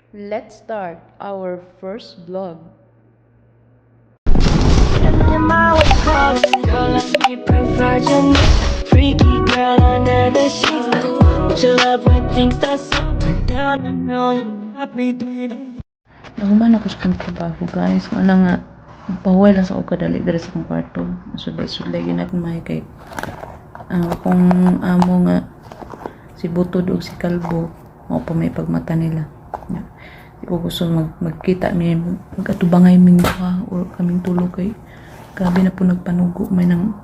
Let's start our first vlog. My girl, let me provide you freaky girl under the sheets. Don't you love when things start slowing down? I know you happy, baby. Nahuman ako sa akong trabaho, guys. Wala nga, pahuway lang sa ako kadali diri sa akong kwarto. Sulay-sulay ginagmay kay ang akong amo nga si Butod ug si Kalbo mao pa may pagmata nila. Ya. Di ko gusto magkita mi, magatubangay ming duha or kaming tulo kay grabe na po nagpanugo may nang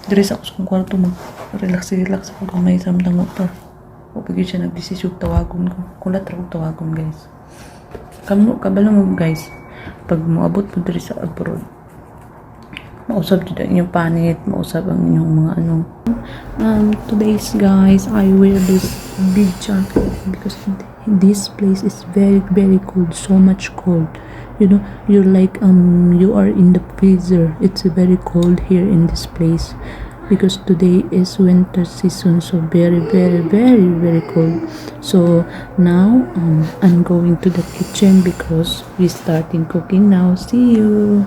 diri sa ako sa akong kwarto, mag relax relax ako gamay samtang wa pa wa pa gyud siya nagdesisyon tawagon ko. Kulat ra ko tawagon, guys. Kamo kabalo mo, guys, pag moabot mo diri sa abroad, mausab jud ang inyong panit, mausab ang inyong mga ano. Today's, guys, I wear this big jacket because this place is very, very cold, so much cold. You're like you are in the freezer. It's very cold here in this place because today is winter season, so very, very, very, very cold. So now I'm going to the kitchen because we starting cooking now. See you.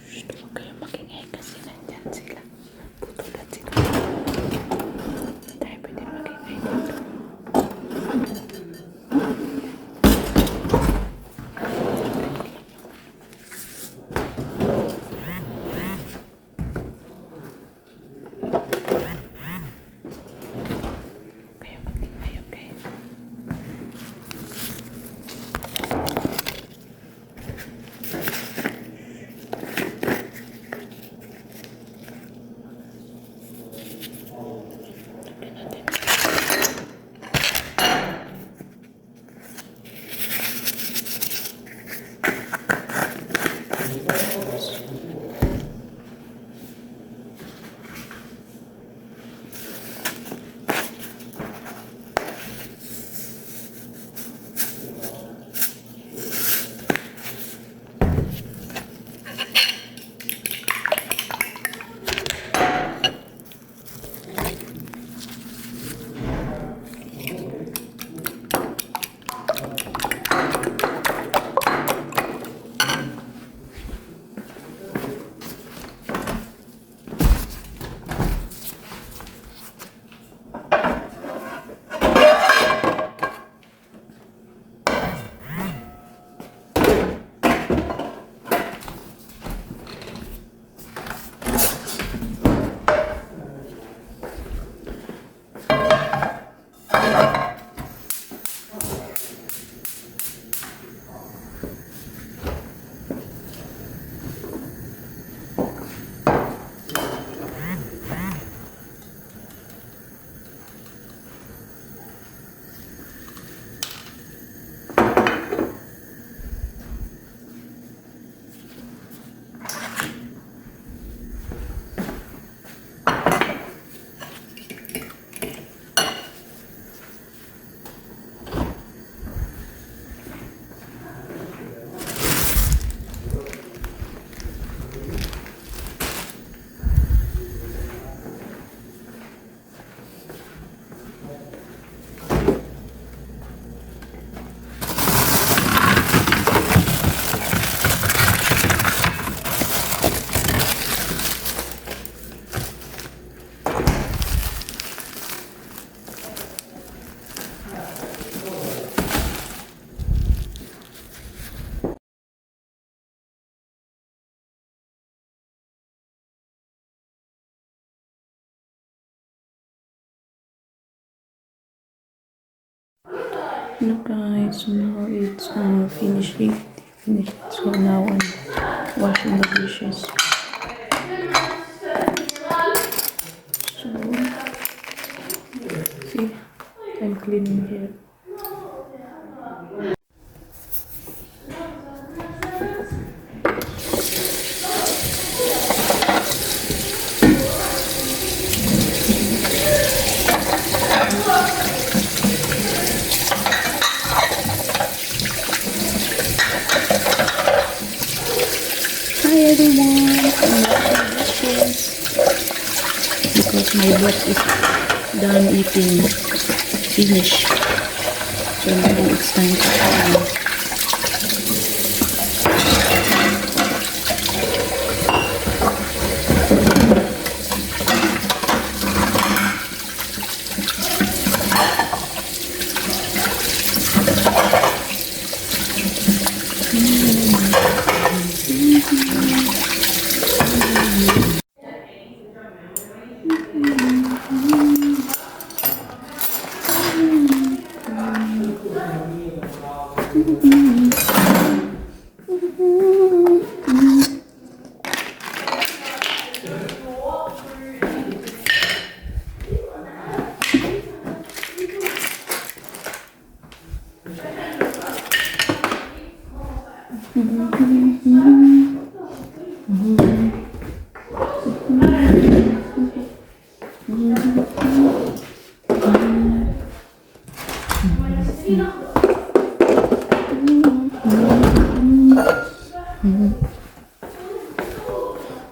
Shh, huwag kayong magingay kasi nandyan sila. Putol at sila. Hindi tayo pwede magingay dito. Huwag kayong magingay, okay? Lagyan natin. Hello guys, so now it's finished 8. Finish. So now I'm washing the dishes. So, see, I'm cleaning here. Hi everyone, I'm washing dishes because my boss is done eating, finish. So now it's time to clean.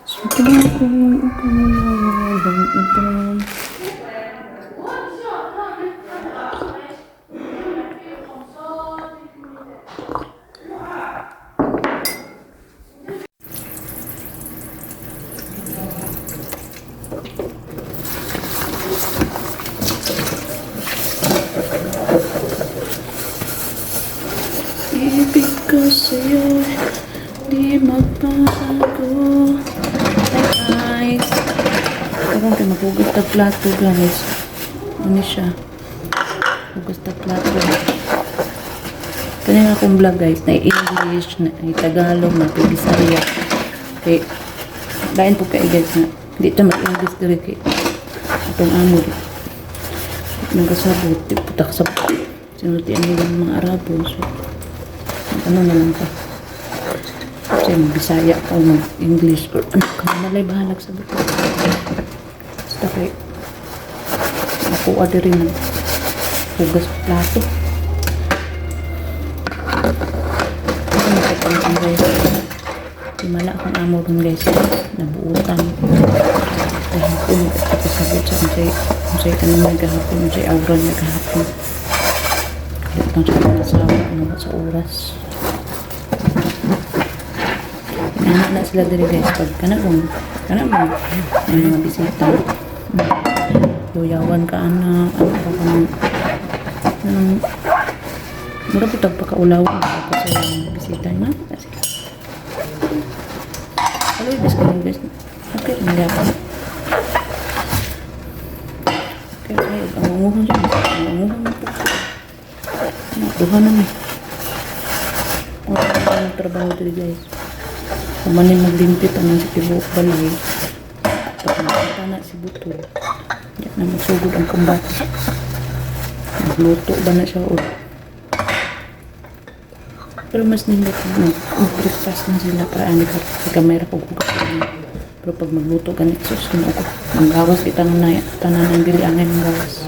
So, ito. Ibig ko sa'yo, di magbago. Hi guys! Karon kay maghugas ta plato, guys. Ano siya? Hugas ta plato. Kanya nga akong vlog, guys, na English, na Tagalog, na Bisaya. Kay lain po kay guys na di ta mag-English diri kay atong amo di. Nagkasabot, di po ta kasabot. Sinultian nila ng mga Arabo. So, ano na lang ka. Kasi mag-Bisaya ka o mag-English or ano ka, malay bahalag sa buto. Basta kay nakuha diri ng hugas plato. Ano ko pang guys. Himala akong amo ron, guys. Nabuutan. Gahapon, kasabot sa unsay ano may gahapon, unsay aura niya gahapon. Kalit lang siya ng asawa, ano ba sa oras. Inahan na sila diri, guys, pag kana mo may mga bisita. Luyawan ka ana, ano ba kanang anong mura po tag pakaulawan tapos sa mga bisita na sila. Hello, guys, kayo guys. Okay, hindi ako. Kaya kayo, ang unguhan dyan. Ang unguhan na po. Duha na may. Wala na ang trabaho dito, guys. Kung manin maglimpit ang sa tibuok balay. Pag nakita na si Buto, di na magsugod ang kumbata. Magluto ba na siya o pero mas nindot mag-breakfast na sila para ani ka kamera pag hugas ka. Pero pag magluto ganit, sus, ginoo ko. Ang gawas kita ng na, tanan ng dili angay ng gawas.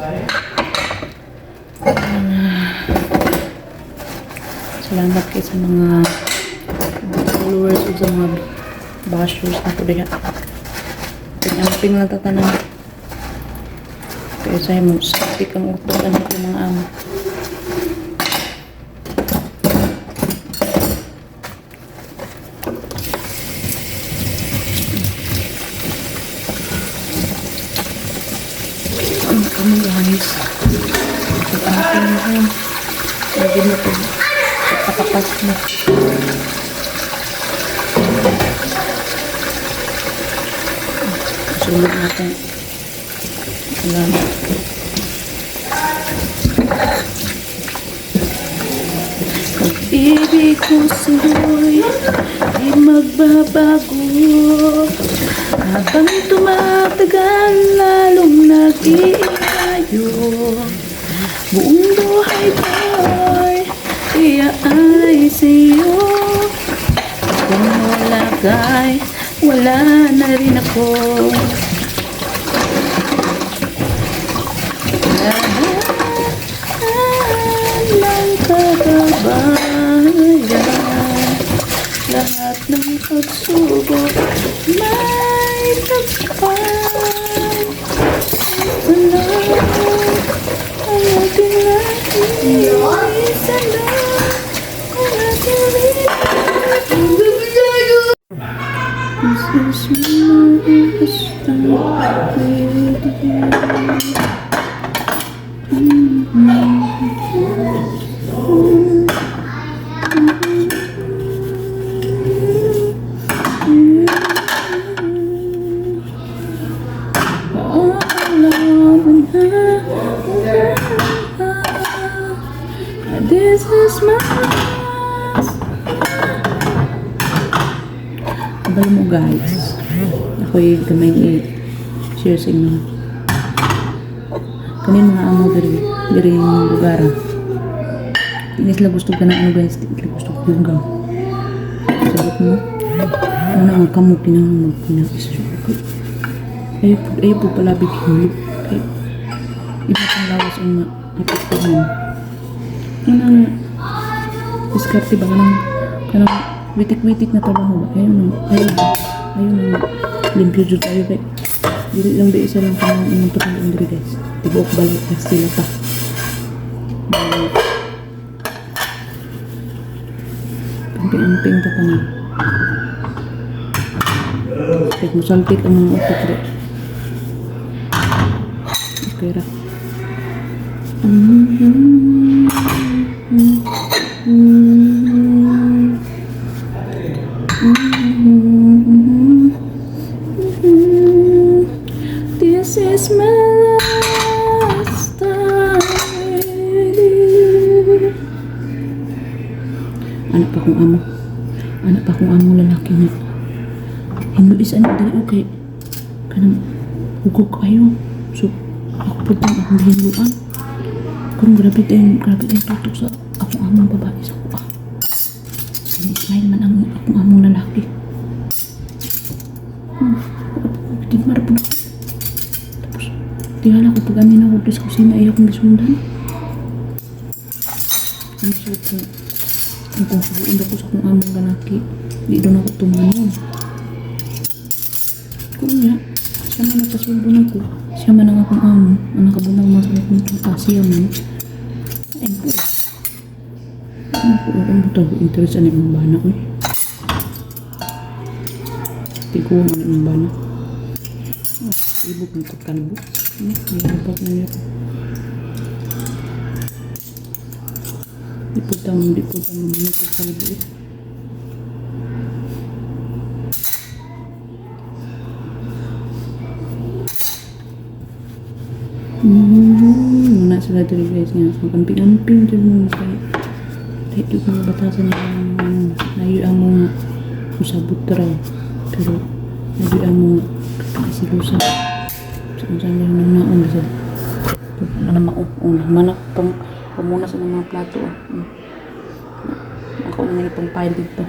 Ah, salamat kay sa mga followers ug sa mga bashers na po diha. Ping-amping lang ta tanan. Kaya sa mo, stick ang utok ano ko mga amo. Ano kami, guys? Pag-amping na kayo. Lagi na po. Pagpakapas na. Sulod natin. Salamat. Pag-ibig ko sa'yo'y di magbabago. Habang tumatagal, lalong nag-iilayo. Buong buhay ko'y iaalay sa'yo. Kung wala ka'y wala na rin ako. Lahat ng kakabayan, lahat ng pagsubok, may tagumpay. Isa lang ang ating lahi. Isa lang ang ating lahi. This is my last time with you. Oh, love and this is my last. Kabalo mo, guys. Ako'y gamay i-share sa inyo. Kani mga amo diri, diri yung lugar. Di sila gusto ka na ano, guys, di sila gusto yuga. Sabot mo. Ano ang kamo kinahanglan magpinakis. Ayaw po palabig hulog. Kay iba pang lawas ang maapektuhan. Ano ang diskarte ba kanang witik-witik na trabaho ba? Ayaw nang, ayaw, ayaw nang limpyo jud tayo kay dili lang di isa lang kanang imong trabaho diri, guys. Tibuok balik na sila pa. Amping-amping ta tanan. Kay musaltik ang mga utok di. Okay ra. This is my last time with you. Anak pa kong amo. Anak pa kong amo lalaki nga. Hinlo isa na dali, okay. Kanang hugok kayo. So, ako po din akong gihinluan. Kung grabe tayong tutok sa akong among babae sa kuha. Smile man ang akong among lalaki. Di marapon ako. Tapos, tingala ko pag amin ako sa kusina, ayaw kong gisundan. Ano siya kung subuin ako sa akong among lalaki, di doon ako tumanon. Kung nga, siya man nagpasuldo na ko. Siya man ang akong amo, ang nakabunang man sa akong tuta, siya man. Ay po. Ano po, ang butang ko interest ano yung bana ko eh. Tiguang ano yung bana. Oh, ibog ng pagkalbo. Ano, may habag na yun. Di po tama mo pagkalbo eh. Muna sila diri, guys, nga mag-amping-amping dyan mo kay kahit yung mga batasan nila ang nayo ang mga usabot raw, pero nayo ang mga kasilusa sa kung saan nila nang naon sa ano mao manak pang pamuna sa mga plato, ah. Ako na pang pile dito.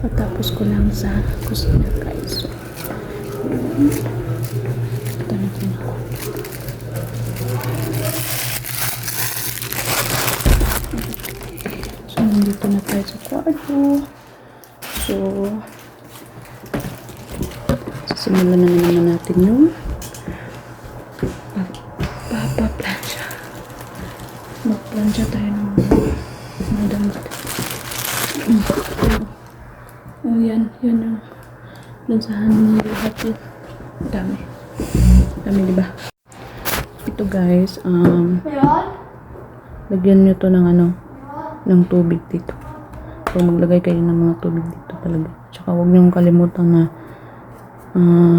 Patapos ko lang sa kusina, guys. So, yun. Ito na din ako. So, nandito na tayo sa kwarto. So, sisimulan na naman natin yung papaplansya. Magplansya tayo ng mga damit. Oh, yan. Yan yung Lansahan niyo lahat yun. Dami. Dami, di ba? Ito, guys, lagyan nyo to ng ano, ng tubig dito. So, maglagay kayo ng mga tubig dito talaga. Tsaka huwag niyong kalimutan na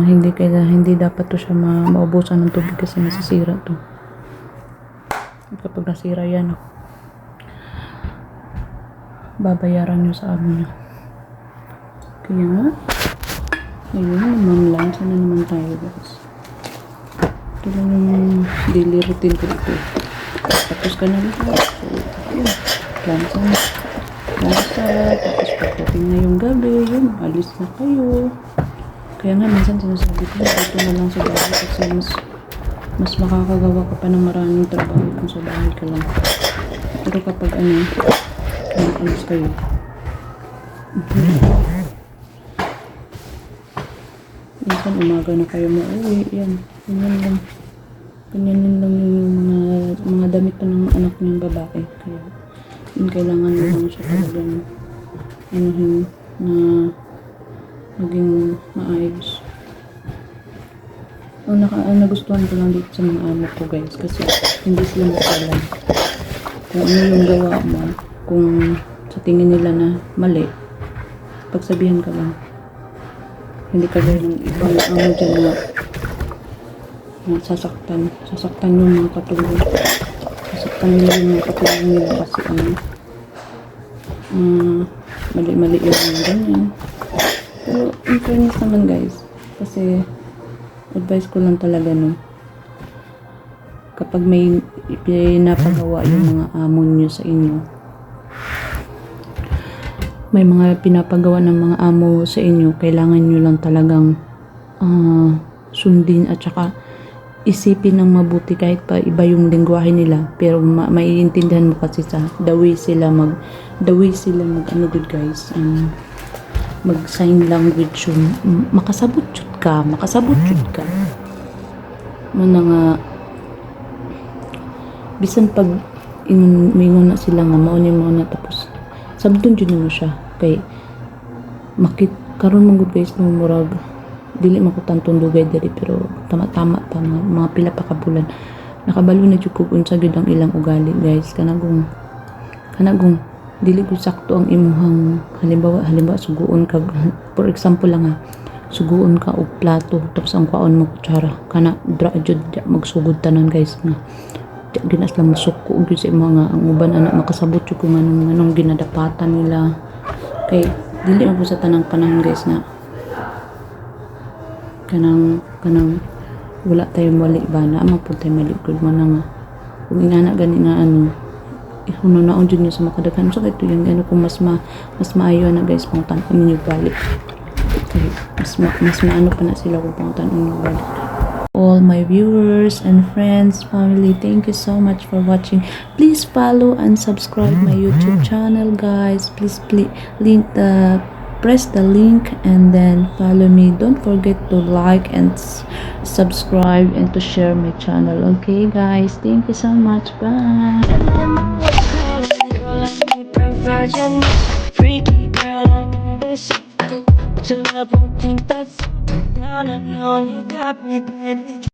hindi dapat to siya maubusan ng tubig kasi masisira to. At kapag nasira yan, oh, babayaran nyo sa amo nyo. Kaya nga, ayun, mamlansa na naman tayo, guys. Ito lang yung daily routine ko dito. Tapos ka na lahat. So, ayun, lansa na. Lansa, tapos pagdating na yung gabi, yun, alis na kayo. Kaya nga, minsan sinasabi ko, dito na lang sa bahay kasi mas makakagawa ka pa ng maraming trabaho kung sa bahay ka lang. Pero kapag ano, alis kayo. Minsan umaga na kayo mauwi. Yan. Ganyan lang. Ganyan lang yung mga damit na ng anak niyang babae. Kaya yun, kailangan mo lang siya talagang anuhin na maging maayos. Ang nagustuhan ko lang dito sa mga amo ko, guys, kasi hindi sila makialam. Kung ano yung gawa mo, kung sa tingin nila na mali, pagsabihan ka lang. Hindi kagaya ng ibang amo dyan na sasaktan. Sasaktan yung mga katulong. Sasaktan nila yung mga katulong nila kasi ano, mali-mali yung ganyan. Pero in fairness naman, guys, kasi advice ko lang talaga, no, kapag may pinapagawa yung mga amo nyo sa inyo, may mga pinapagawa ng mga amo sa inyo, kailangan nyo lang talagang sundin at saka isipin ng mabuti kahit pa iba yung lingwahe nila, pero maiintindihan mo kasi sa the way sila mag ano good, guys, mag sign language yung makasabot jud ka, makasabot jud ka mo na nga bisan pag ingon mingon na sila nga mao ni mao na, tapos sabton jud nimo siya kay makit karon man gud, guys, no, murag dili man ko tantong dugay diri, pero tama-tama pa mga pila pa ka bulan, nakabalo na jud kog unsa gyud ang ilang ugali, guys. Kanagong dili gud sakto ang imuhang halimbawa suguon ka, for example lang ha, suguon ka og plato tapos ang kwaon mo kutsara, kana dra jud magsugod tanan, guys, nga di gina sila musuko gyud sa imo nga ang uban ana makasabot jud kung anong ginadapatan nila kay dili man po sa tanang panahon, guys, na kanang wala tayo mali ba na ama po tayo mali gud mo na nga kung ingana gani nga ano hunaon jud niyo sa makadaghan sa kay yung ano kung mas maayo na, guys, pangutan-on ninyo balik kay mas maano pa na sila kung pangutan-on ninyo balik. All my viewers and friends, family, thank you so much for watching. Please follow and subscribe my YouTube channel, guys. Please link the press the link and then follow me. Don't forget to like and subscribe and to share my channel. Okay, guys, thank you so much. Bye. Girl, let me provide you. Freaky girl, I never see. To love, won't think that's down. I know you got me, baby.